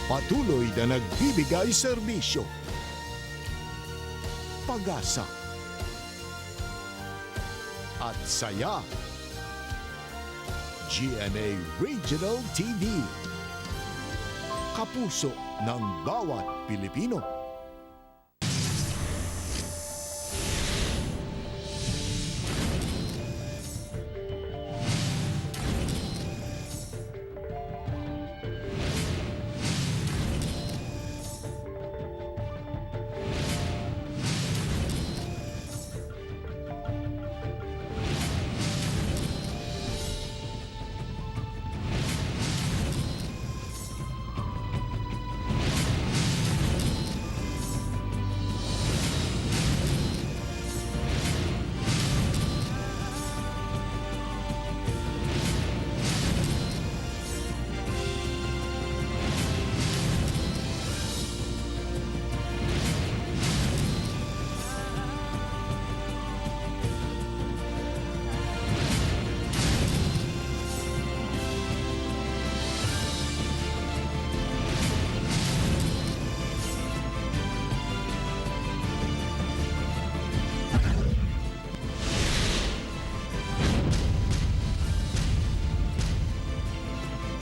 Patuloy na nagbibigay serbisyo, pag-asa, at saya. GMA Regional TV. Kapuso ng bawat Pilipino.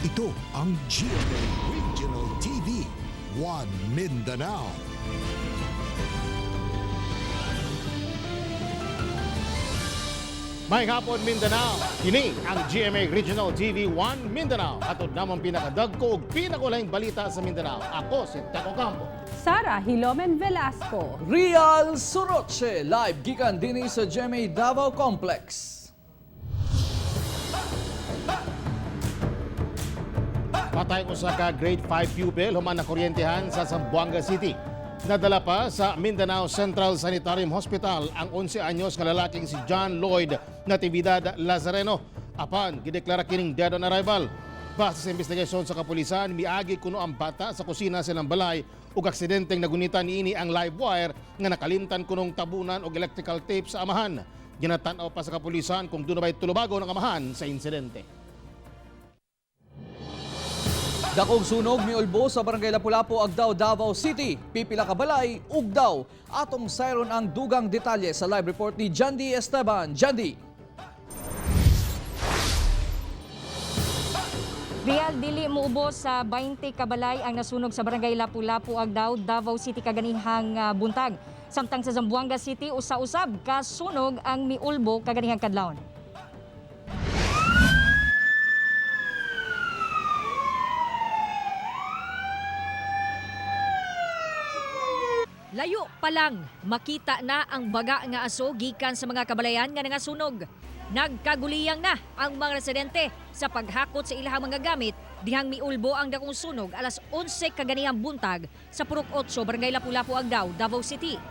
Ito ang GMA Regional TV, One Mindanao. May hapon, Mindanao. Kini ang GMA Regional TV 1 Mindanao. Atod namang pinakadagko ug pinakulaing balita sa Mindanao. Ako si Teco Campo. Sara Hilomen Velasco. Real Soroche, live gikan dinhi sa GMA Davao Complex. Patay usa ka grade 5 pupil human nakuryentehan sa Zamboanga City. Nadala pa sa Mindanao Central Sanitarium Hospital ang 11 anyos nga lalaking si John Lloyd Natividad Lazareno. Apan gideklara kining dead on arrival. Base sa investigasyon sa kapulisan, miagi kuno ang bata sa kusina sa ilang balay ug aksidenteng nagunitan niini ang live wire nga nakalimtan kunong tabunan og electrical tape sa amahan. Ginatan-aw pa sa kapulisan kung doon na ba'y tulubago ng amahan sa insidente. Dakong sunog miulbo sa Barangay Lapu-Lapu, Agdao, Davao City. Pipila ka balay, ugdaw. Atong sayron ang dugang detalye sa live report ni Jandy Esteban. Jandy! Real, dili muubos sa 20 kabalay ang nasunog sa Barangay Lapu-Lapu, Agdao, Davao City kaganihang buntag. Samtang sa Zamboanga City, usa-usab kasunog ang miulbo kaganihang kadlawon. Layo pa lang, makita na ang baga nga aso gikan sa mga kabalayan nga nangasunog. Nagkaguliyang na ang mga residente sa paghakot sa ilahang mga gamit dihang miulbo ang dakong sunog alas 11 kaganihang buntag sa Purok 8, Barangay Lapu-Lapu, Agdao, Davao City.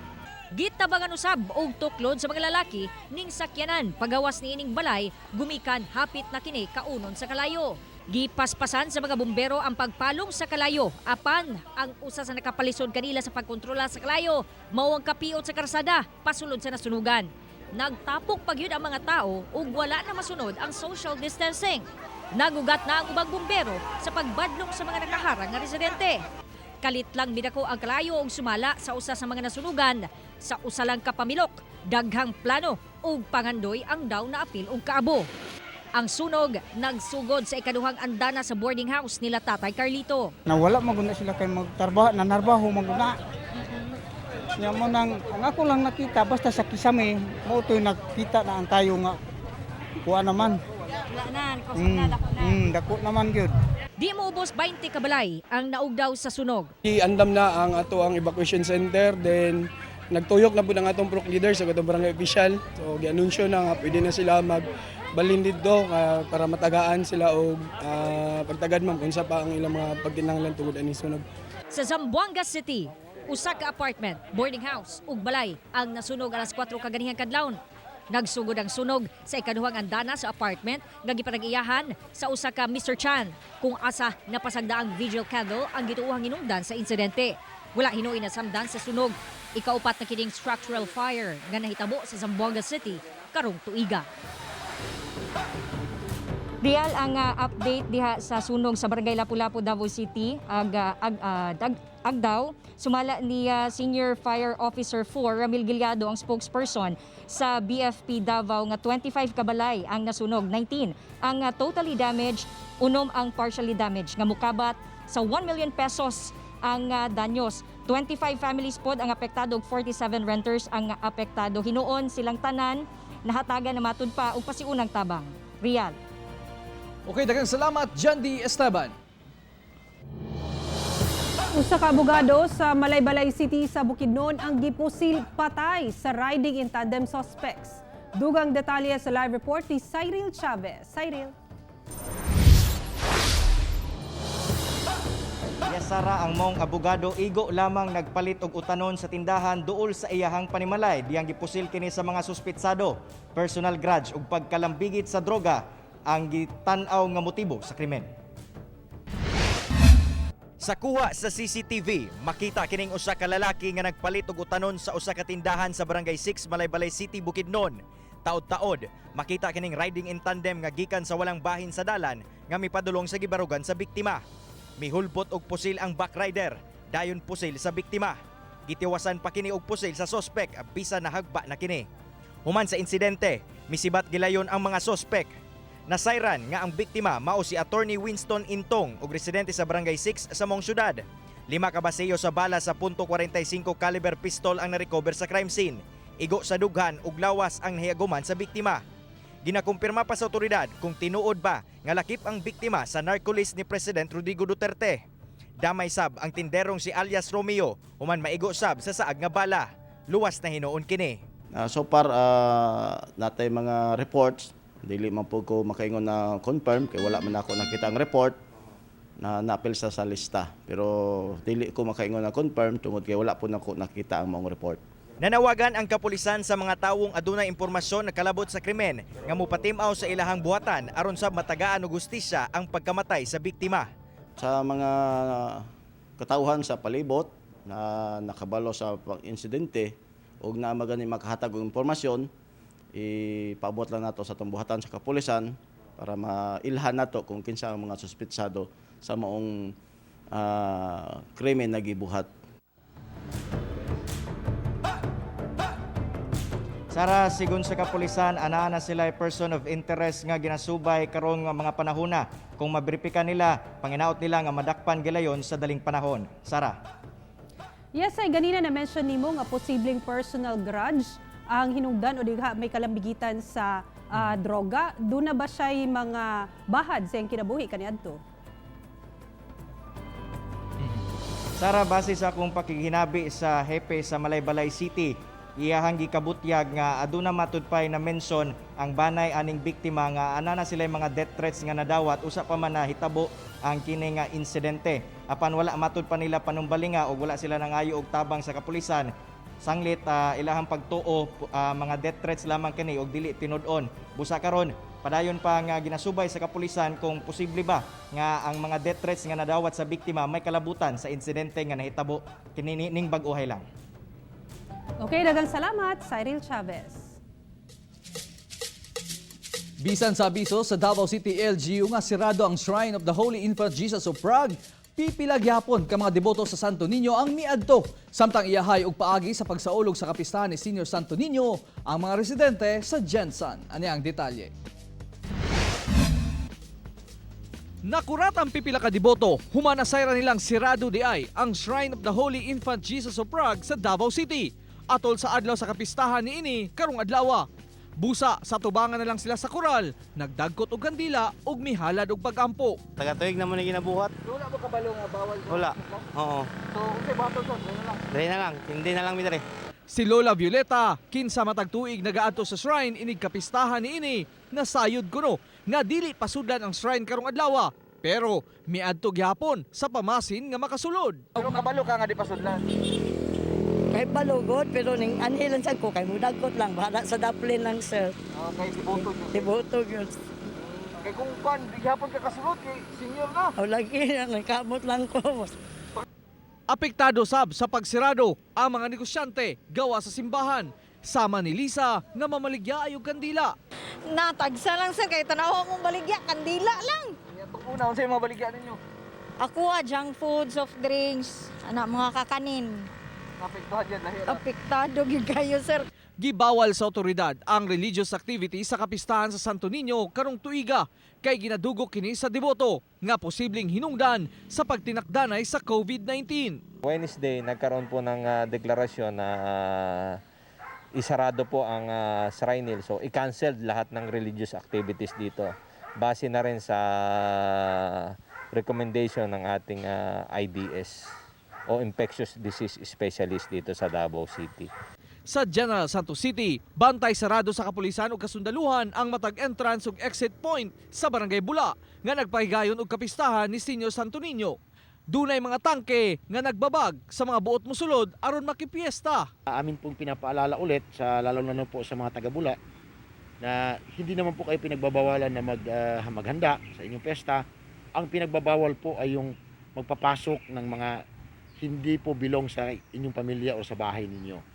Gitabangan usab og tuklod sa mga lalaki ning sakyanan pagawas niining balay gumikan hapit na kini kaunon sa kalayo. Gipaspasan sa mga bumbero ang pagpalong sa kalayo apan ang usa sa nakapalisod kanila sa pagkontrola sa kalayo mao ang kapiot sa karsada pasulod sa nasunugan. Nagtapok pagyud ang mga tao ug wala na masunod ang social distancing. Nagugat na ang ubang bumbero sa pagbadlong sa mga nakaharang nga residente. Kalit lang midako ang kalayo og sumala sa usa sa mga nasunugan sa usa lang ka pamilok, daghang plano ug pangandoy ang daw na apil og kaabo. Ang sunog nagsugod sa ikaduhang andana sa boarding house nila Tatay Carlito. Nawala maguna sila kay magtrabaho, nanarbaho maguna. Nya mo nang ang ako lang nakita basta sa kisame mo to'y nakita na ang tayo nga kuha naman. Wala na, Dako naman gyud. Di mo ubos 20 kabalay ang naugdaw sa sunog. Iandam na ang ato ang evacuation center, then nagtuyok na po ng atong prok leader sa atong barangay official. So gianunsyo na nga pwede na sila magbalhin didto para matagaan sila og pagtagad, ma'am, unsa pa ang ilang mga pagkinahanglan tungod ani sunog. Sa Zamboanga City, usa ka apartment, boarding house ug balay ang nasunog alas 4 kaganihang kadlawon. Nagsugod ang sunog sa ikaduhang andana sa apartment nga gipanag-iyahan sa usa ka Mr. Chan kung asa napasagda ang vigil candle ang gituohang hinungdan sa insidente. Wala hinuoy nasamdan sa sunog. Ikaupat na kining structural fire nga nahitabo sa Zamboanga City karong tuiga. Real ang update diha sa sunog sa Barangay Lapu-Lapu, Davao City, Agdao. Sumala ni Senior Fire Officer 4 Ramil Gillado, ang spokesperson sa BFP Davao, nga 25 kabalay ang nasunog, 19 ang totally damaged, 6 ang partially damaged nga mukabat sa 1 million pesos ang danyos. 25 families pod ang apektado ug 47 renters ang apektado. Hinuon silang tanan nahatagan na matud pa og pasiunang tabang. Real. Okay, daghang salamat, Jandy Esteban. Usa ka abogado sa Malaybalay City sa Bukidnon ang gipusil patay sa riding in tandem suspects. Dugang detalye sa live report ni Cyril Chavez. Cyril. Yasara ang mong abogado igo lamang nagpalit og utanon sa tindahan duol sa iyahang panimalay diyang gipusil kini sa mga suspitsado. Personal grudge ug pagkalambigit sa droga ang gitan-aw nga motibo sa krimen. Sa kuha sa CCTV, makita kining usa ka lalaki nga nagpalit og utanon sa usa ka tindahan sa Barangay 6, Malaybalay City, Bukidnon. Taod-taod, makita kining riding in tandem nga gikan sa walang bahin sa dalan nga mipadulong sa gibarugan sa biktima. Mihulbot og pusil ang backrider, dayon pusil sa biktima. Gitiwasan pa kini og pusil sa sospek bisan nahagba na kini. Human sa insidente, misibat gilayon ang mga sospek. Nasayran nga ang biktima mao si Attorney Winston Intong og residente sa Barangay 6 sa Mong Syudad. 5 ka baseyo sa bala sa .45 caliber pistol ang narecover sa crime scene. Igo sa dughan ug lawas ang nahiaguman sa biktima. Ginakumpirma pa sa otoridad kung tinuod ba nga lakip ang biktima sa narcolis ni President Rodrigo Duterte. Damay sab ang tinderong si alias Romeo human maigo sab sa saag nga bala. Luwas na hinuon kini. So far, natay mga reports, dili man po ko makaingon na confirm kay wala man ako nakita ang report na naapil sa lista. Pero dili ko makaingon na confirm tungod kay wala po nako nakita ang maong report. Nanawagan ang kapulisan sa mga tawong adunay impormasyon na kalabot sa krimen nga mupatimaw sa ilahang buhatan aron sab matagaan og hustisya ang pagkamatay sa biktima. Sa mga katawhan sa palibot na nakabalo sa insidente ug naa magani makahatag og impormasyon, ipaabot lang nato sa atong buhatan sa kapulisan para mailhan nato kung kinsa ang mga suspitsado sa maong krimen na gibuhat. Sara, sigon sa kapulisan, anaa na sila person of interest nga ginasubay karong nga mga panahona. Kung mabripika nila, panginaot nila nga madakpan gilayon sa daling panahon. Sara. Yes, ay ganina na-mention nimo nga posibleng personal grudge ang hinungdan o digha may kalambigitan sa droga. Doon na ba siya'y mga bahad sa iyang kinabuhi kaniadto? Sara, base sa akong pakiginabi sa hepe sa Malaybalay City, iyahang gikabutyag nga aduna matudpay na mention ang banay aning biktima nga ana na sila mga death threats nga nadawat usa pa man na hitabo ang kini nga insidente. Apan wala matud pa nila panumbalinga og wala sila nangayo og tabang sa kapulisan. Sanglit ilahang pagtuo mga death threats lamang kini og dili tinud-on. Busa karon padayon pa nga ginasubay sa kapulisan kung posible ba nga ang mga death threats nga nadawat sa biktima may kalabutan sa insidente nga nahitabo kini ning bag-ohay lang. Okay, daghang salamat, Cyril Chavez. Bisan sa abiso sa Davao City LGU nga sirado ang Shrine of the Holy Infant Jesus of Prague, pipila gyapon ka mga deboto sa Santo Niño ang miadto. Samtang iyahay og paagi sa pagsaulog sa kapistahan ni Senior Santo Niño ang mga residente sa Jensan. Ani ang detalye. Nakurat ang pipila ka deboto, humanasayra nilang sirado di ay ang Shrine of the Holy Infant Jesus of Prague sa Davao City. Atol sa adlaw sa kapistahan niini karong adlawa. Busa sa tubangan na lang sila sa koral, nagdagkot og kandila ug mihalad og pagampo. Taga-tuig naman ni ginabuhat. Wala ba kabalo nga bawal? Wala. Oo. So, unsay buhaton ko? Ano lang? Dali na lang. Hindi na lang mi diri. Si Lola Violeta, kinsa matag tuig nagaadto sa shrine inig kapistahan niini, nasayod kuno nga dili pasudlan ang shrine karong adlawa. Pero miadto gihapon sa pamasin nga makasulod. Pero kabalo ka nga di pasudlan. Kay balugod, pero ning anhi lang sad ko, kay mudagkot lang, bahala sa daplin lang, sir. Kay deboto gyud. Deboto gyud. Kay kung kwan, di gihapon ka kasulod kay senior na. O lagi, nangkamot lang ko. Apektado sab sa pagsirado ang mga negosyante gawa sa simbahan. Sama ni Lisa nga mamaligya ay og kandila. Natagsa lang sir kay tanaw akong baligya kandila lang. Una, unsay mga baligya ninyo? Ako junk food, soft drinks, ana mga kakanin. Apektuhan yan lahi. Apektado gyud kayo sir. Gibawal sa otoridad ang religious activity sa kapistahan sa Santo Niño karong tuiga kay ginadugo kini sa deboto nga posibleng hinungdan sa pagtinakdanay sa COVID-19. Wednesday, nagkaroon po ng deklarasyon na isarado po ang Shrine Hill. So, i-cancel lahat ng religious activities dito. Base na rin sa recommendation ng ating IDS o Infectious Disease Specialist dito sa Davao City. Sa General Santos City, bantay sarado sa kapulisan ug kasundaluhan ang matag entrance ug exit point sa Barangay Bula nga nagpahigayon og kapistahan ni Senior Santo Niño. Dunay mga tangke nga nagbabag sa mga buot mosulod aron makipiesta. Amin pong pinapaalala ulit, sa lalo na po sa mga taga-Bula, na hindi naman po kayo pinagbabawalan na maghanda sa inyong pesta. Ang pinagbabawal po ay yung magpapasok ng mga hindi po belong sa inyong pamilya o sa bahay ninyo.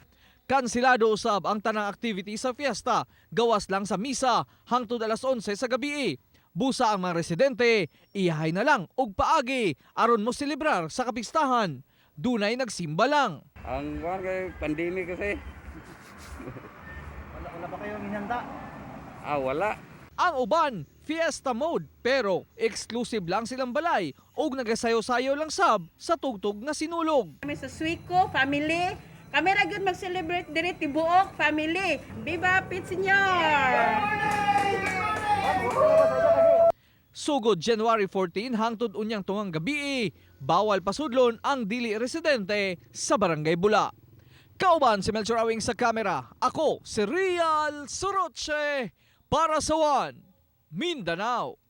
Kansilado usab ang tanang activity sa fiesta, gawas lang sa misa hangtod alas 11 sa gabi. Busa ang mga residente, iyahay na lang og paagi aron mo selebrar sa kapistahan. Dunay nagsimba lang. Ang kuan kay pandemic kasi. Wala ba kayong hinanda? Ah, wala. Ang uban, fiesta mode, pero exclusive lang silang balay ug nagasayo-sayo lang sab sa tugtog nga sinulog. Kami sa Suico family. Kami ra gyud mag-celebrate diri tibuok family. Viva Pit Señor! Sugod January 14 hangtod unyang tungang gabi, bawal pasudlon ang dili residente sa Barangay Bula. Kauban si Melchor Awing sa kamera. Ako si Rial Soroche para sa One Mindanao.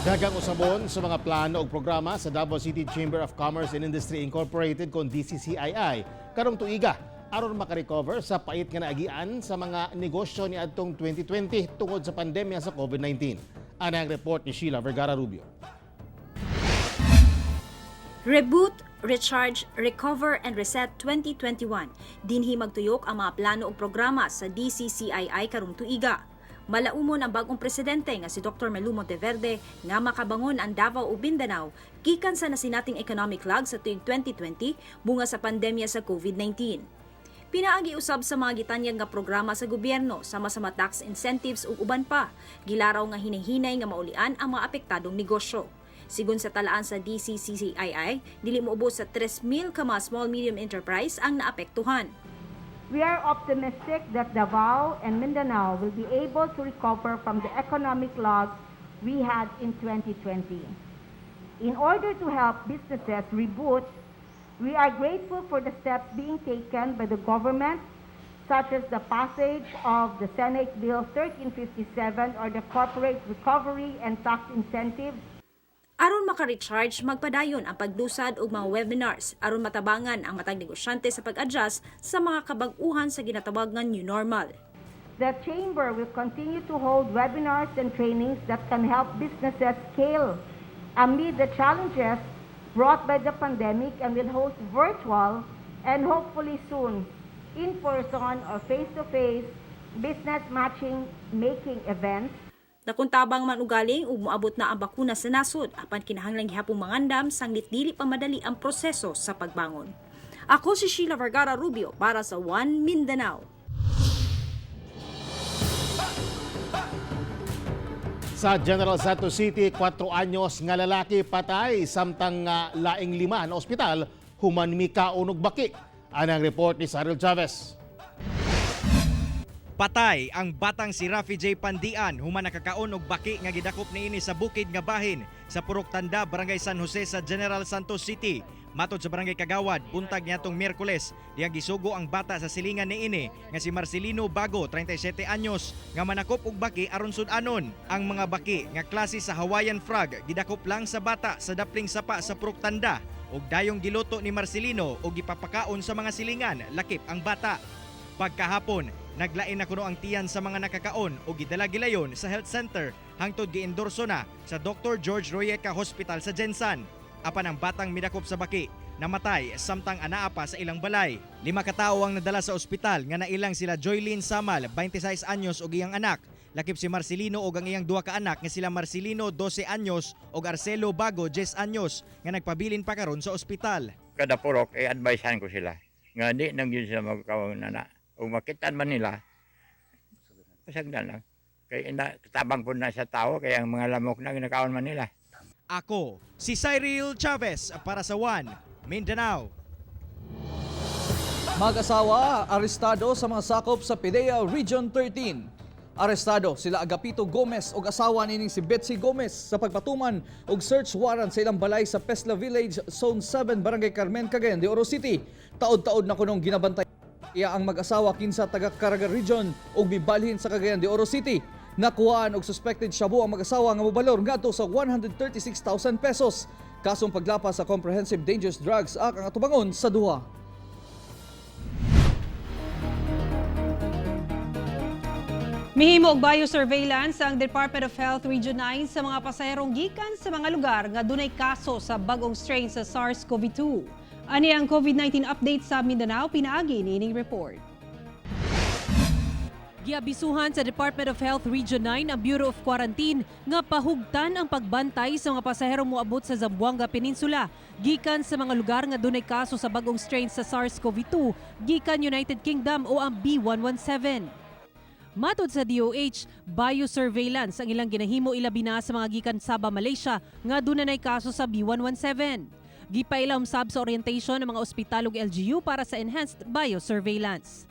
Dagang usabon sa mga plano ug programa sa Davao City Chamber of Commerce and Industry Incorporated kon DCCII karong tuiga aron makarecover sa pait nga naagian sa mga negosyo niadtong 2020 tungod sa pandemya sa COVID-19. Ana ang report ni Sheila Vergara Rubio. Reboot, Recharge, Recover and Reset 2021. Dinhi magtuyok ang mga plano ug programa sa DCCII karong tuiga. Malaumon ang bagong presidente nga si Dr. Melu Monteverde nga makabangon ang Davao ug Mindanao gikan sa nasinating economic lag sa tuig 2020 bunga sa pandemya sa COVID-19. Pinaagi usab sa mga gitanyag nga programa sa gobyerno sama sa mga tax incentives ug uban pa, gilaraw nga hinahinay nga maulian ang mga apektadong negosyo. Sigon sa talaan sa DCCCII, dili moubos sa 3,000 ka mga small medium enterprise ang naapektuhan. We are optimistic that Davao and Mindanao will be able to recover from the economic loss we had in 2020. In order to help businesses reboot, we are grateful for the steps being taken by the government, such as the passage of the Senate Bill 1357 or the Corporate Recovery and Tax Incentives. Aron maka-recharge, magpadayon ang paglusad og mga webinars aron matabangan ang matag negosyante sa pag-adjust sa mga kabag-uhan sa ginatawag nga new normal. The Chamber will continue to hold webinars and trainings that can help businesses scale amid the challenges brought by the pandemic and will host virtual and hopefully soon in-person or face-to-face business matching making events. Nakuntabang man ugaling ug moabot na ang bakuna sa nasod apan kinahanglan gihapon mangandam sanglit dili pa madali ang proseso sa pagbangon. Ako si Sheila Vergara Rubio para sa One Mindanao. Sa General Santos City, 4 anyos nga lalaki patay samtang laing lima na ospital human mikaon og baki. Ana ang report ni Cyril Chavez. Patay ang batang si Rafi J. Pandian human nakakaon og baki nga gidakop niini sa bukid nga bahin sa Purok Tanda, Barangay San Jose sa General Santos City. Matod sa Barangay Kagawad, buntag niadtong Miyerkules, diyang gisugo ang bata sa silingan niini nga si Marcelino Bago, 37 anyos, nga manakop og baki aron sud-anon. Ang mga baki nga klase sa Hawaiian frog gidakop lang sa bata sa dapling sapa sa Purok Tanda ug dayong giluto ni Marcelino og gipapakaon sa mga silingan lakip ang bata. Pagkahapon, naglain na kuno ang tiyan sa mga nakakaon o gidala gilayon sa health center hangtod giendorso na sa Dr. George Royeca Hospital sa GenSan. Apan ang batang midakop sa baki, namatay samtang anaa pa sa ilang balay. Lima ka tawo ang nadala sa ospital nga nailang sila Joylene Samal, 26 anyos, ug iyang anak. Lakip si Marcelino ug ang iyang duha ka anak nga sila Marcelino, 12 anyos, ug Arcelo Bago, 10 anyos, nga nagpabilin pa karon sa ospital. Kada purok i-advisehan ko sila nga di nang yun sila magkawang nana o makitaan man nila, pasagdan lang kay ina tabang po na sa tao kaya ang mga lamok na ginakaon man nila. Ako, si Cyril Chavez para sa One Mindanao. Mag-asawa, arestado sa mga sakop sa PDEA Region 13. Arestado sila Agapito Gomez ug asawa nining si Betsy Gomez sa pagpatuman og search warrant sa ilang balay sa Pesla Village, Zone 7, Barangay Carmen, Cagayan de Oro City. Taod-taod na kunong ginabantay ang mag-asawa kinsa taga Caraga Region ug mibalhin sa Cagayan de Oro City. Nakuhaan og suspected shabu ang mag-asawa nga mobalor ngadto sa 136,000 pesos. Kasong paglapas sa Comprehensive Dangerous Drugs Act ang atubangon sa duha. Mihimo og biosurveillance ang Department of Health Region 9 sa mga pasaherong gikan sa mga lugar nga dunay kaso sa bag-ong strain sa SARS-CoV-2. Ani ang COVID-19 update sa Mindanao pinaagi niining report. Giabisuhan sa Department of Health Region 9 ang Bureau of Quarantine nga pahugtan ang pagbantay sa mga pasaherong moabot sa Zamboanga Peninsula gikan sa mga lugar nga dunay kaso sa bag-ong strain sa SARS-CoV-2 gikan United Kingdom o ang B117. Matod sa DOH, biosurveillance ang ilang ginahimo ilabi na sa mga gikan Sabah, Malaysia nga dunay kaso sa B117. Gipaila usab sa orientation ng mga ospital ug LGU para sa enhanced biosurveillance.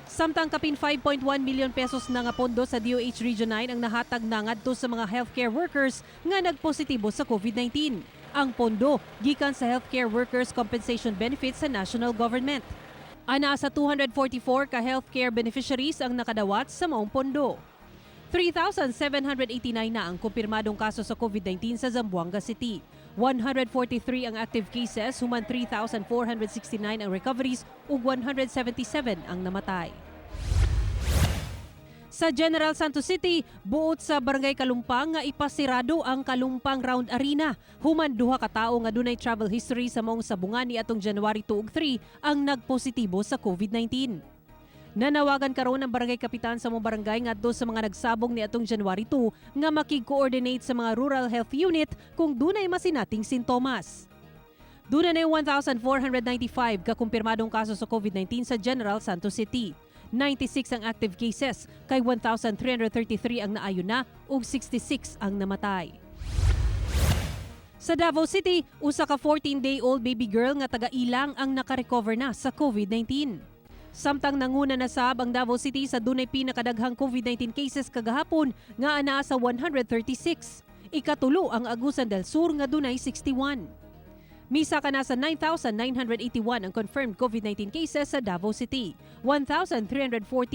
Samtang kapin 5.1 million pesos na nga pondo sa DOH Region 9 ang nahatag na ngadto sa mga healthcare workers nga nagpositibo sa COVID-19. Ang pondo gikan sa Healthcare Workers Compensation Benefits sa national government. Ana sa 244 ka healthcare beneficiaries ang nakadawat sa maong pondo. 3,789 na ang kumpirmadong kaso sa COVID-19 sa Zamboanga City. 143 ang active cases, human 3,469 ang recoveries ug 177 ang namatay. Sa General Santos City, buot sa Barangay Kalumpang nga ipasirado ang Kalumpang Round Arena. Human duha ka tawo nga dunay travel history sa maong sabungan ni atong January 2 ug 3 ang nagpositibo sa COVID-19. Nanawagan karon ang barangay kapitan sa maong barangay ngadto sa mga nagsabong ni atong January 2 nga makig-coordinate sa mga rural health unit kung dunay masinating sintomas. Duna na 1,495 kakumpirmadong kaso sa COVID-19 sa General Santos City. 96 ang active cases, kay 1,333 ang naayo na ug 66 ang namatay. Sa Davao City, usa ka 14-day-old baby girl nga taga-Ilang ang nakarecover na sa COVID-19. Samtang nanguna na sab ang Davao City sa dunay pinakadaghang COVID-19 cases kagahapon nga anaa sa 136. Ikatulo ang Agusan del Sur nga dunay 61. Misa ka na sa 9,981 ang confirmed COVID-19 cases sa Davao City. 1,340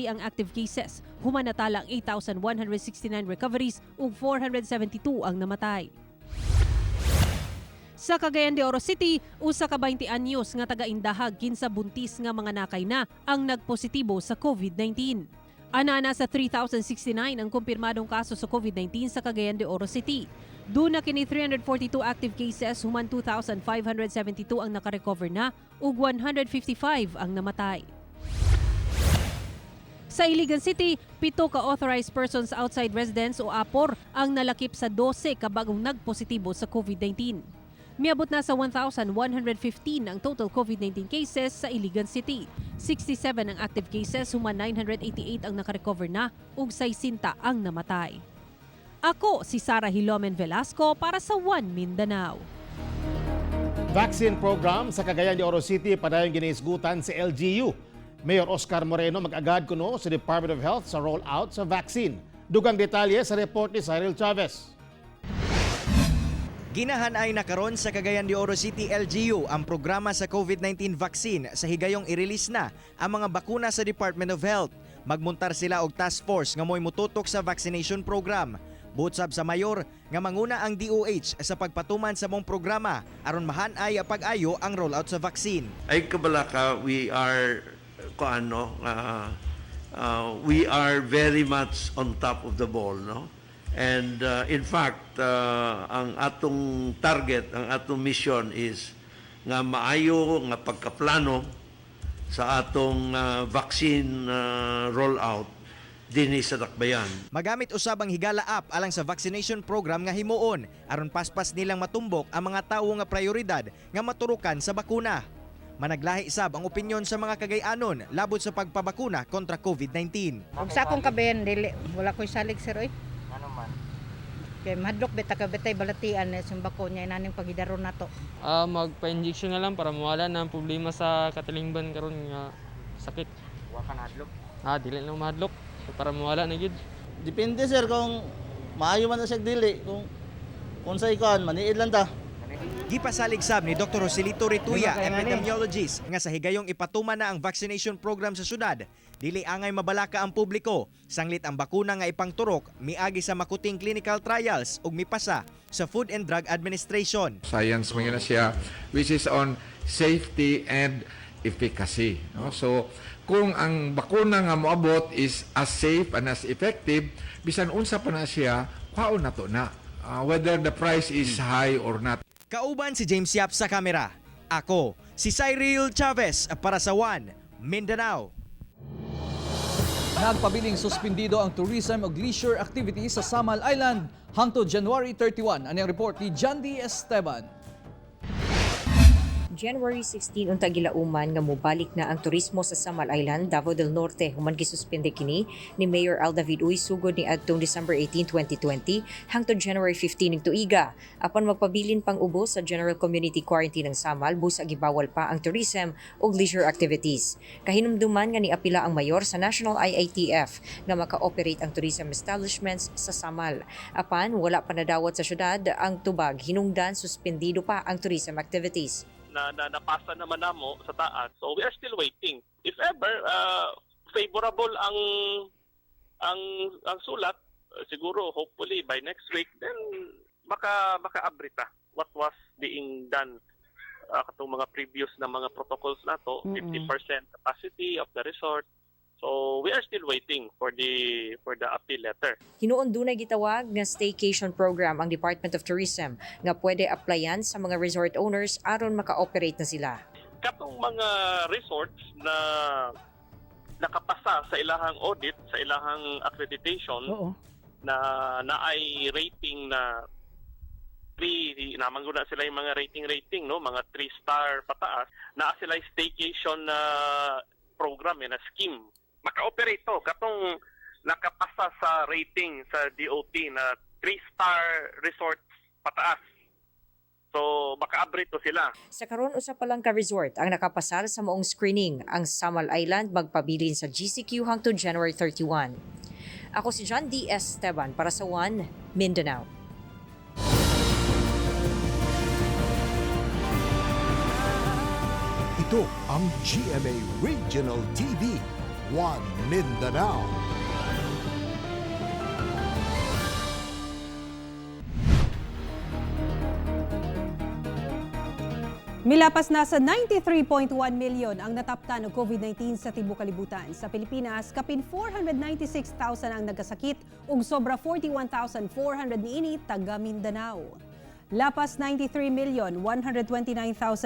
ang active cases. Human natala ang 8,169 recoveries ug 472 ang namatay. Sa Cagayan de Oro City, usa ka 20 anyos nga taga-Indahag kinsa buntis nga mga nakay na ang nagpositibo sa COVID-19. Ana na sa 3,069 ang kumpirmadong kaso sa COVID-19 sa Cagayan de Oro City. Duna kini 342 active cases, human 2,572 ang nakarecover na ug 155 ang namatay. Sa Iligan City, 7 ka authorized persons outside residence o APOR ang nalakip sa 12 ka bagong nagpositibo sa COVID-19. Miabot na sa 1,115 ang total COVID-19 cases sa Iligan City. 67 ang active cases, human 988 ang nakarecover na ug 60 ang namatay. Ako si Sara Hilomen Velasco para sa One Mindanao. Vaccine program sa Cagayan de Oro City padayon ginahisgutan sa LGU. Mayor Oscar Moreno mag-agad kuno sa Department of Health sa rollout sa vaccine. Dugang detalye sa report ni Cyril Chavez. Ginahan ay nakaron sa Cagayan de Oro City LGU ang programa sa COVID-19 vaccine sa higayong i-release na ang mga bakuna sa Department of Health. Magmuntar sila og task force nga mo'y mututok sa vaccination program. Buot sab sa mayor nga manguna ang DOH sa pagpatuman sa maong programa aron mahanay pag-ayo ang rollout sa vaccine. Ay kabalaka, we are kuano we are very much on top of the ball, no? And in fact, ang atong target, ang atong mission is nga maayo nga pagkaplano sa atong vaccine rollout dinhi sa Dakbayan. Magamit usab ang Higala app alang sa vaccination program nga himuon aron paspas nilang matumbok ang mga tawo nga prioridad nga maturukan sa bakuna. Managlahi sab ang opinyon sa mga Kagay-anon labot sa pagpabakuna kontra COVID-19. Ug sa akong kabayan dili wala ko'y salig, sir, oy. Ano man? Kay mahadlok bita ka betay balatian eh sumbako niya inaning pagidaron nato. Magpa-injection na lang para mawala na ang problema sa katilingban karon nga sakit. Wa ka nahadlok? Dili na mahadlok para mawala na gyud. Depende, sir, kung maayo man na siya dili, kung unsay kuan maniid lang ta. Gipasalig sab ni Dr. Joselito Rituya, epidemiologist, nga sa higayong ipatuman na ang vaccination program sa syudad, dili angay mabalaka ang publiko. Sanglit ang bakuna nga ipangturok miagi sa makuting clinical trials ug mipasa sa Food and Drug Administration. Science man yun na siya, which is on safety and efficacy. No? So, kung ang bakuna nga moabot is as safe and as effective, bisan unsa pa na siya, kwaon na to na. Whether the price is high or not. Kauban si James Yap sa kamera. Ako, si Cyril Chavez para sa One Mindanao. Nagpabiling suspendido ang tourism ug leisure activities sa Samal Island hangtod January 31. Ani ang report ni Jandy Esteban. January 16 unta gilauman nga mobalik na ang turismo sa Samal Island, Davao del Norte, human gisuspende kini ni Mayor Al David Uy sugod ni adtong December 18, 2020 hangtod January 15 ning tuiga. Apan magpabilin pang ubos sa General Community Quarantine ng Samal busa gibawal pa ang tourism ug leisure activities. Kahinumduman nga niapila ang mayor sa National IATF nga maka-operate ang tourism establishments sa Samal. Apan wala pa nadawat sa syudad ang tubag, hinungdan suspendido pa ang tourism activities. Na napasa naman namo sa taas. So we are still waiting. If ever favorable ang sulat, siguro hopefully by next week, then baka makaabri ta what was being done katong mga previous na mga protocols nato, 50% capacity of the resort. So we are still waiting for the appeal letter. Hinuon dunay gitawag nga staycation program ang Department of Tourism nga pwede applyan sa mga resort owners aron maka-operate na sila. Katong mga resorts na nakapasa sa ilahang audit, sa ilahang accreditation na naay rating na 3, naman na sila yung mga rating rating, no, mga 3 star pataas, naa sila yung staycation na program eh, na scheme. Maka-operate to katong nakapasa sa rating sa DOT na 3 star resorts pataas. So maka-operate to sila. Sa karon, usa pa lang ka resort ang nakapasar sa maong screening. Ang Samal Island magpabilin sa GCQ hangtod January 31. Ako si John D. Esteban para sa One Mindanao. Ito ang GMA Regional TV, One Mindanao. Milapas na sa 93.1 million ang nataptan og COVID-19 sa tibuok kalibutan. Sa Pilipinas, kapin 496,000 ang nagkasakit ug sobra 41,400 niini taga Mindanao. Lapas 93,129,000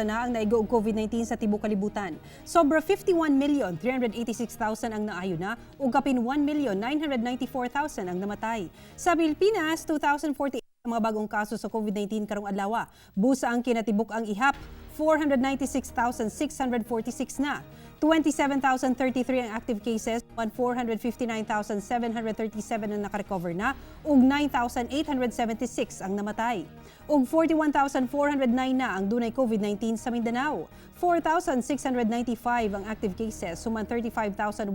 na ang naigo og COVID-19 sa tibuok kalibutan. Sobra 51,386,000 ang naayo na ug kapin 1,994,000 ang namatay. Sa Pilipinas, 2,048 ang mga bagong kaso sa COVID-19 karong adlaw. Busa ang kinatibuk-ang ihap, 496,646 na. 27,033 ang active cases, 459,737 ang nakarecover na, ug 9,876 ang namatay. Ug 41,409 na ang dunay COVID-19 sa Mindanao. 4,695 ang active cases, human 35,108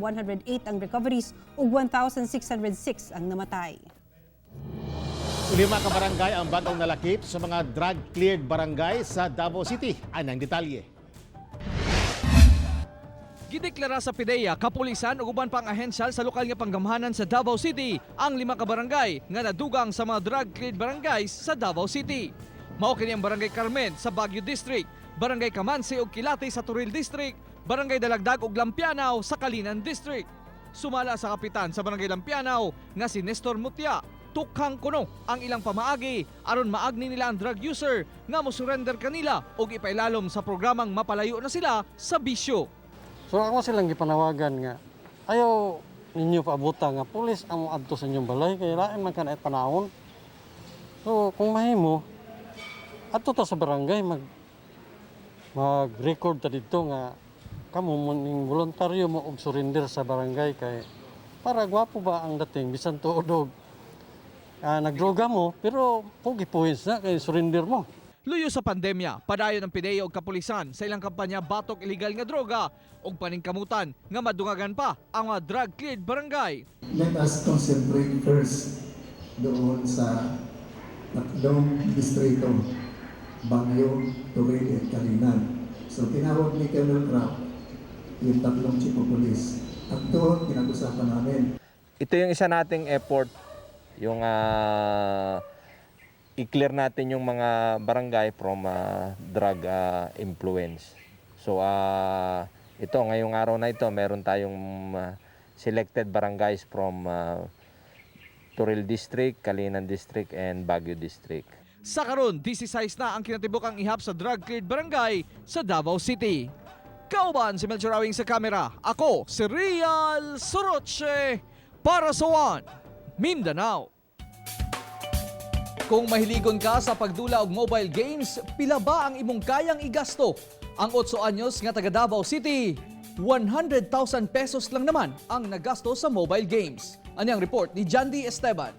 ang recoveries ug 1,606 ang namatay. 5 ka barangay ang bagong nalakip sa mga drug-cleared barangay sa Davao City. Anang detalye. Gideklara sa PDEA, kapulisan ug uban pang ahensya sa lokal nga panggamhanan sa Davao City ang 5 ka barangay nga nadugang sa mga drug-cleared barangays sa Davao City. Mao kini ang Barangay Carmen sa Baguio District, Barangay Kamansi ug Kilate sa Toril District, Barangay Dalagdag ug Lampianao sa Calinan District. Sumala sa kapitan sa Barangay Lampianao nga si Nestor Mutia, Tukhang kuno ang ilang pamaagi aron maagni nila ang drug user nga mo surrender kanila og ipailalom sa programang mapalayo na sila sa bisyo. So ako silang gipanawagan nga ayaw ninyo paabuta nga pulis ang moadto sa inyong balay kay lain man kanay panahon. So kung mahimo, adto ta sa barangay, mag-record ta didto nga kamo mo ning voluntaryo mo og surrender sa barangay, kay para gwapo ba ang dating bisan tuod og nagdroga mo, pero pogi points na kay surrender mo. Luyo sa pandemya, padayon ang PDEA og kapulisan sa ilang kampanya batok illegal nga droga ug paningkamutan nga madungagan pa ang mga drug cleared barangay. Let us concentrate first doon sa tatlong distrito, Baguio, Toril, at Calinan. So tinawag ni Colonel Crap yung tatlong chief of police. At doon, pinag-usapan namin. Ito yung isa nating effort, yung i-clear natin yung mga barangay from drug influence. So ito, ngayong araw na ito, meron tayong selected barangays from Toril District, Calinan District, and Baguio District. Sa karon, 16 na ang kinatibukang ihap sa drug cleared barangay sa Davao City. Kauban si Melchor Awing sa kamera. Ako si Rial Soroche para sa One Mindanao. Kung mahiligon ka sa pagdula og mobile games, pila ba ang imong kayang igasto? Ang 8 anyos nga taga Davao City, 100,000 pesos lang naman ang nagasto sa mobile games. Ani ang report ni Jandy Esteban.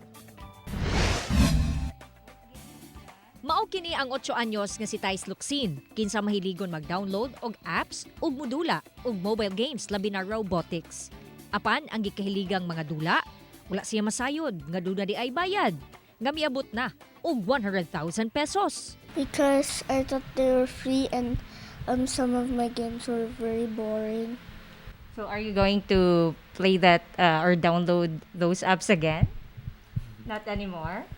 Mao kini ang 8 anyos nga si Thais Luxin, kinsa mahiligon mag-download og apps ug modula og mobile games, labi na robotics. Apan ang gikahiligang mga dula, wala siya masayod nga duna diay bayad nga miabot na og 100,000 pesos. Because I thought they were free and some of my games were very boring. So are you going to play that or download those apps again? Not anymore?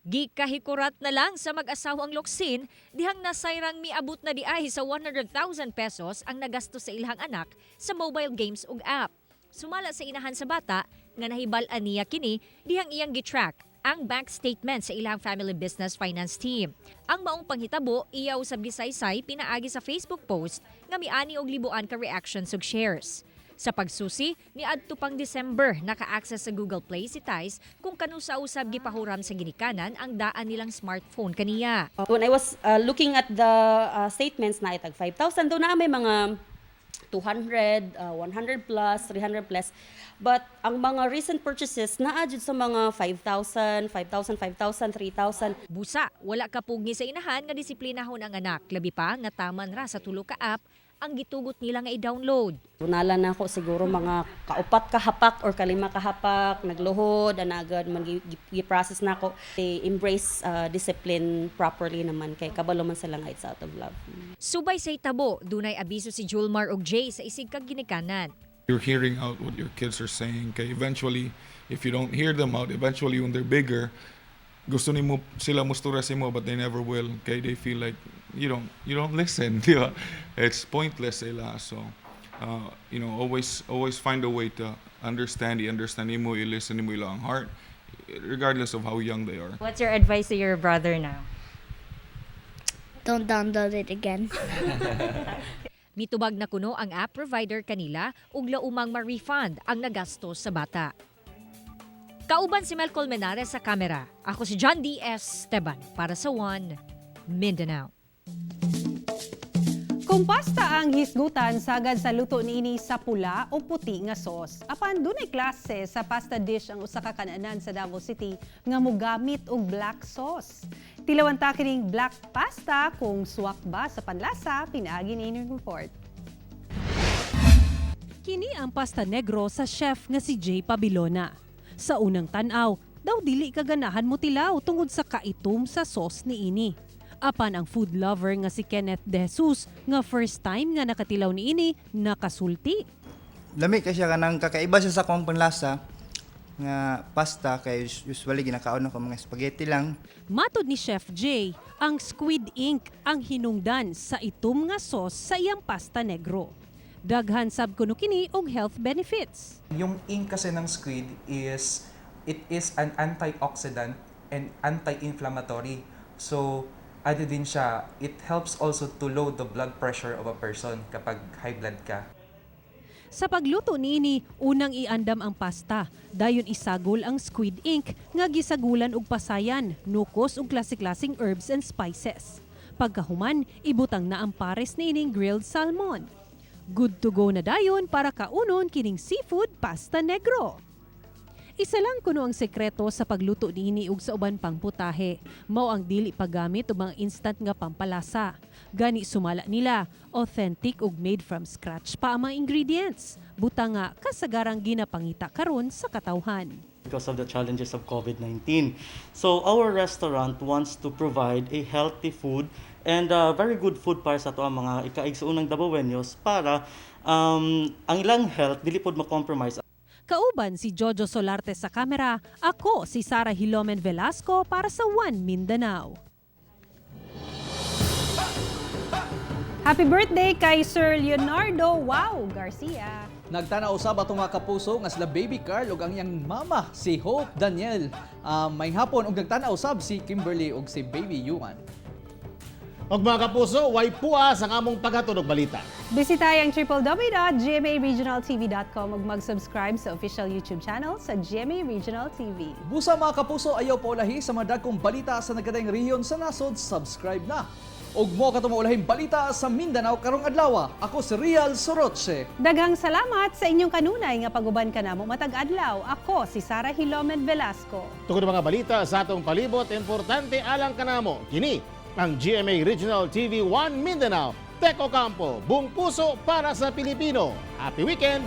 Gikahikurat na lang sa mag-asawang Locsin dihang nasayrang miabot na diay sa 100,000 pesos ang nagasto sa ilahang anak sa mobile games ug app. Sumala sa inahan sa bata nga nahibal-an niya kini dihang iyang gitrack ang bank statement sa ilang family business finance team. Ang maong panghitabo iyaw sa bisaysay pinaagi sa Facebook post nga miani og libuan ka reactions ug shares. Sa pagsusi, niadto pang December, naka-access sa Google Play si Thais kung kanusa usab gipahuram sa ginikanan ang daan nilang smartphone kaniya. When I was looking at the statements na itag 5,000, doon na may mga 200, 100 plus, 300 plus. But ang mga recent purchases naa jud sa mga 5,000, 5,000, 5,000, 3,000. Busa, wala kapugngi sa inahan nga disiplinahon ang anak. Labi pa nga taman ra sa tulo ka app ang gitugot nila nga i-download. Tunala na ako siguro mga kaupat ka hapak or kalima ka hapak, nagluhod, anagad man gi-process na ako. They embrace discipline properly naman kay kabalo man sila nga it's out of love. Subay sa itabo, dunay abiso si Julmar og Jay sa isig kag ginikanan. You're hearing out what your kids are saying. Kay eventually, if you don't hear them out, eventually when they're bigger, gusto nimo sila mustura mo, but they never will. Kay they feel like you don't listen, di ba? It's pointless sila. So, always always find a way to understand, i-understand nimo, i-listen nimo ilang heart, regardless of how young they are. What's your advice to your brother now? Don't download it again. Mitubag na kuno ang app provider kanila ug laumang ma-refund ang nagastos sa bata. Kauban si Mel Colmenares sa kamera. Ako si John D. S. Esteban para sa One Mindanao. Kung pasta ang hisgutan, sagad sa luto niini sa pula o puti nga sauce. Apan dunay klase sa pasta dish ang usa ka kananan sa Davao City nga mogamit og black sauce. Tilawan ta kining black pasta kung suwak ba sa panlasa, pinaagi ni report. Kini ang pasta negro sa chef nga si Jay Pabilona. Sa unang tan-aw, daw dili kaganahan mo tilaw tungod sa kaitom sa sauce niini. Apan ang food lover nga si Kenneth De Jesus nga first time nga nakatilaw niini, nakasulti. Lami kay siya, kanang kakaiba siya sa akong panlasa nga pasta, kay usually ginakaon ako mga spaghetti lang. Matod ni Chef Jay, ang squid ink ang hinungdan sa itom nga sauce sa iyang pasta negro. Daghan sab kuno kini og health benefits. Yung ink kasi ng squid is It is an antioxidant and anti-inflammatory. So, ano din siya, it helps also to low the blood pressure of a person kapag high blood ka. Sa pagluto niini, unang iandam ang pasta, dayon isagol ang squid ink nga gisagulan og pasayan, nukos ug klase-klaseng herbs and spices. Pagkahuman, ibutang na ang pares niining grilled salmon. Good to go na dayon para kaunon kining seafood pasta negro. Isa lang kuno ang sekreto sa pagluto niini ug sa uban pang putahe. Mao ang dili paggamit og mga instant nga pampalasa. Gani sumala nila, authentic ug made from scratch pa ang mga ingredients. Buta nga kasagarang ginapangita karon sa katawhan. Because of the challenges of COVID-19. So our restaurant wants to provide a healthy food and very good food para sa atoang mga ikaigsuonang Dabawenyos para ang ilang health dili pod ma-compromise. Kauban si Jojo Solarte sa kamera, ako si Sara Hilomen Velasco para sa One Mindanao. Happy birthday kay Sir Leonardo Wow Garcia. Nagtanaw usab atong mga kapuso nga sila Baby Carl ug ang iyang mama si Hope Daniel. May hapon ug nagtanaw usab si Kimberly ug si Baby Yuan. Og mga kapuso, way puas ang among paghatod og balita. Bisitahin ang www.gmaregionaltv.com ug mag-subscribe sa official YouTube channel sa GMA Regional TV. Busa mga kapuso, ayaw paulahi sa mga dagkong balita sa nagkadaiyang rehiyon sa nasod, subscribe na. Ug mo kato maulahing balita sa Mindanao karong adlaw. Ako si Real Soroche. Daghang salamat sa inyong kanunay nga paguban kanamo matag adlaw. Ako si Sara Hilomen Velasco. Tungod mga balita sa atong palibot, importante alang kanamo. Kini ang GMA Regional TV 1 Mindanao. Tek Ocampo, buong puso para sa Pilipino. Happy weekend!